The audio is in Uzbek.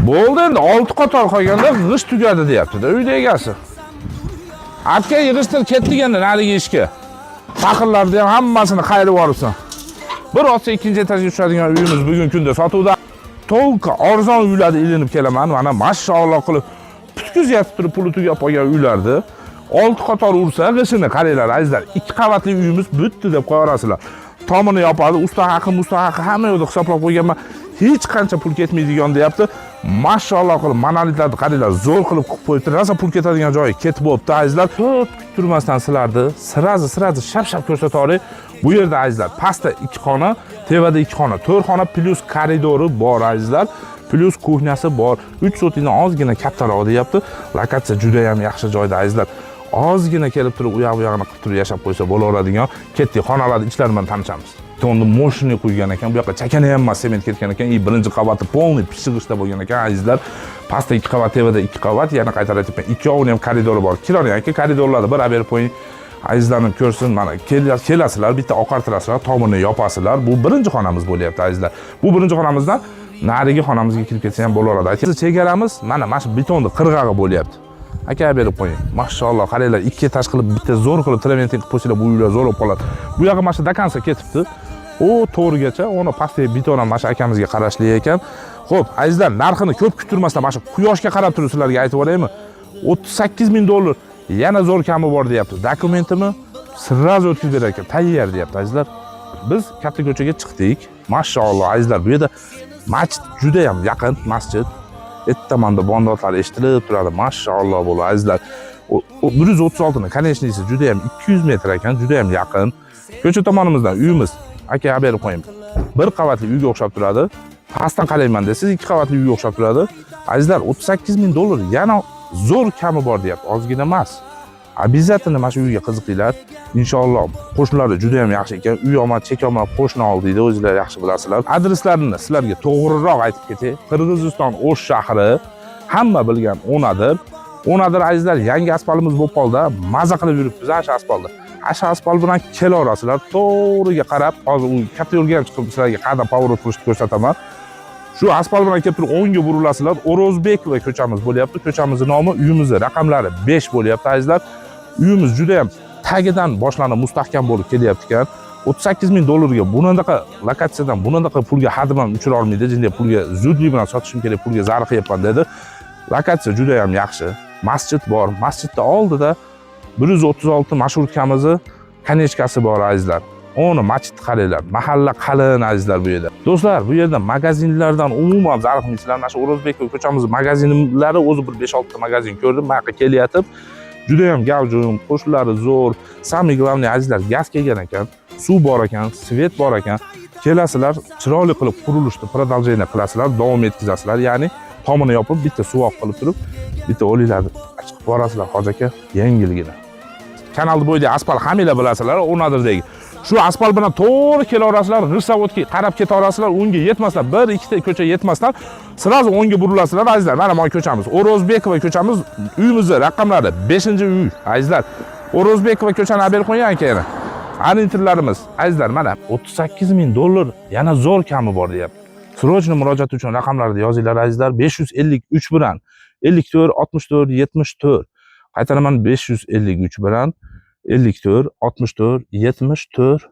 Bo'ldi endi, 6 qator qolganda g'isht tugadi deyapti-da uyda egasi. Aka, yig'ishtir, ketdik endi narigi ishga. Taqirlarni ham hammasini qayirib yuboribsan. Bir otsa ikkinchi etajga tushadigan uyimiz bugun kunda sotuvda. To'lqa arzon uylarda ilinib kelaman. Mana, mashalloh qilib putkizyapti turib, puli tugab qolgan uylarni. 6 qator ursa g'ishini, qaranglar, azizlar, 2 qavatli uyimiz bitdi deb qo'yaverasizlar. Tomini yopadi, usta haqi, musta haqi hamma yoqda hisoblab qo'yganman. Hech qancha pul ketmaydigan deyapti. Mashalloh qilib monolitlarni qaranglar, zo'r qilib qilib qo'yibdi. Rosa pul ketadigan joyi ketib bo'libdi, azizlar. Ko'p kuttirmasdan sizlarni сразу сразу shap shap ko'rsata olay. Bu yerda, azizlar, pastda 2 xona, tevada 2 xona, 4 xona плюс koridori bor, azizlar. Плюс кухня si bor. 3 sotikdan ozgina kattaroq deyapti. Lokatsiya juda ham yaxshi joyda, azizlar. Ozgina kelib turib, u yoq bu yog'ini qilib turib yashab qo'ysa bo'laveradigan. Ketdik, xonalarni ichlari bilan tanishamiz. Betonni мощный quygan ekan. Bu yoqqa chakana ham emas, sement ketgan ekan. И birinchi qavati полный pishiq g'ishtda bo'lgan ekan, azizlar. Pastda 2 qavat, tevada 2 qavat, yana qaytarib aytyapman, ikkovini ham koridori bor. Kiroring, aka, koridorlarni bir berib qo'ying. Azizlarim ko'rsin, mana kelasizlar, bitta oqartirasizlar, tomini yopasizlar. Bu birinchi xonamiz bo'lyapti, azizlar. Bu birinchi xonamizdan narigi xonamizga kirib ketsa ham bo'laveradi. Aka, chegaramiz mana shu betonni qirg'og'i bo'lyapti. Aka, berib qo'ying. Mashalloh, qaranglar, ikki etaj qilib bitta zo'r qilib travertin qilib qo'ysanglar, bu uylar zo'r bo'lib qoladi. Bu yog'i mana shu до конца ketibdi. U to'g'rigacha, uni pastdagi beton ham mana shu akamizga qarashli ekan. Xo'p, azizlar, narxini ko'p kuttirmasdan mana shu quyoshga qarab turib sizlarga aytib yuboraymi? 38 ming dollar, yana zo'r kami bor deyapti. Dokumentimi сразу o'tkazib berar ekan, tayyor deyapti, azizlar. Biz katta ko'chaga chiqdik. Mashalloh, azizlar, bu yerda masjid juda ham yaqin, masjid. Ertamanda bondotlar eshitilib turadi. Mashalloh bo'ldi, azizlar. 136 ni конечный si juda ham 200 metr ekan, juda ham yaqin. Ko'cha tomonimizdan uyimiz, aka, berib qo'ying. Bir qavatli uyga o'xshab turadi. Pastdan qarayman desangiz, ikki qavatli uyga o'xshab turadi. Azizlar, 38 ming dollar, yana zo'r kami bor deyapti, ozgina emas. Обязательно mana shu uyga qiziqinglar. Inshaalloh, qo'shnilari juda ham yaxshi ekan. Uy olma, chekolma, qo'shni ol deydi, o'zinglar yaxshi bilasizlar. Adreslarini sizlarga to'g'riroq aytib ketay. Qirg'iziston O'sh shahri, hamma bilgan O'nadir. O'nadir, azizlar, yangi asfaltimiz bo'lib qoldi. Maza qilib yuribmiz ana shu asfaltda. Ana shu asfalt bilan kelaverasizlar. To'g'riga qarab, hozir u katta yo'lga ham chiqib sizlarga qadam поворот qilishni ko'rsataman. Shu asfalt bilan kelib turib o'ngga burilasizlar. O'rozbekova ko'chamiz bo'lyapti. Ko'chamizni nomi, uyimizni raqamlari 5 bo'lyapti, azizlar. Uyimiz juda ham tagidan boshlanib mustahkam bo'lib kelyapti ekan. 38 ming dollarga bunaqa lokatsiyadan bunaqa pulga hadim ham uchira olmaydi. Jinday pulga zudlik bilan sotishim kerak, pulga zariqyapman dedi. Lokatsiya juda ham yaxshi. Masjid bor. Masjidni oldida 136 marshutkamizni конечка si bor, azizlar. Uni masjidni qaranglar. Mahalla qalin, azizlar, bu yerda. Do'stlar, bu yerda magazinlardan umuman zariqmaysizlar. Mana shu O'rozbekov ko'chamiz magazinlari o'zi bir 5-6 ta magazin ko'rdim. Bu yoqqa kelyapti. Juda ham gavjum, qo'shnilari zo'r. Самый главный, azizlar, gaz kelgan ekan, suv bor ekan, свет bor ekan. Kelasizlar, chiroyli qilib qurilishni продолжение qilasizlar, davom etkazasizlar. Ya'ni tomini yopib, bitta suvoq qilib turib, bitta o'linglarni chiqib borasizlar, hoji aka, yengilgina. Kanalni bo'yidagi asfalt hammanglar bilasizlar, O'nadirdagi. Shu asfalt bilan to'g'ri kelaverasizlar, g'isht zavodga qarab ketaverasizlar, unga yetmasdan, bir ikkita ko'cha yetmasdan сразу o'ngga burilasizlar, azizlar. Mana bu ko'chamiz, O'rozbekova ko'chamiz, uyimizni raqamlari 5-uy, azizlar. O'rozbekova ko'chani olib berib qo'ying, aka, yana. Orientirlarimiz, azizlar, mana 38 ming dollar, yana zo'r kami bor deyapti. Срочно murojaat uchun raqamlarni yozinglar, azizlar: 553 bilan 54 64 74. Qaytaraman: 553 bilan 54 64 74.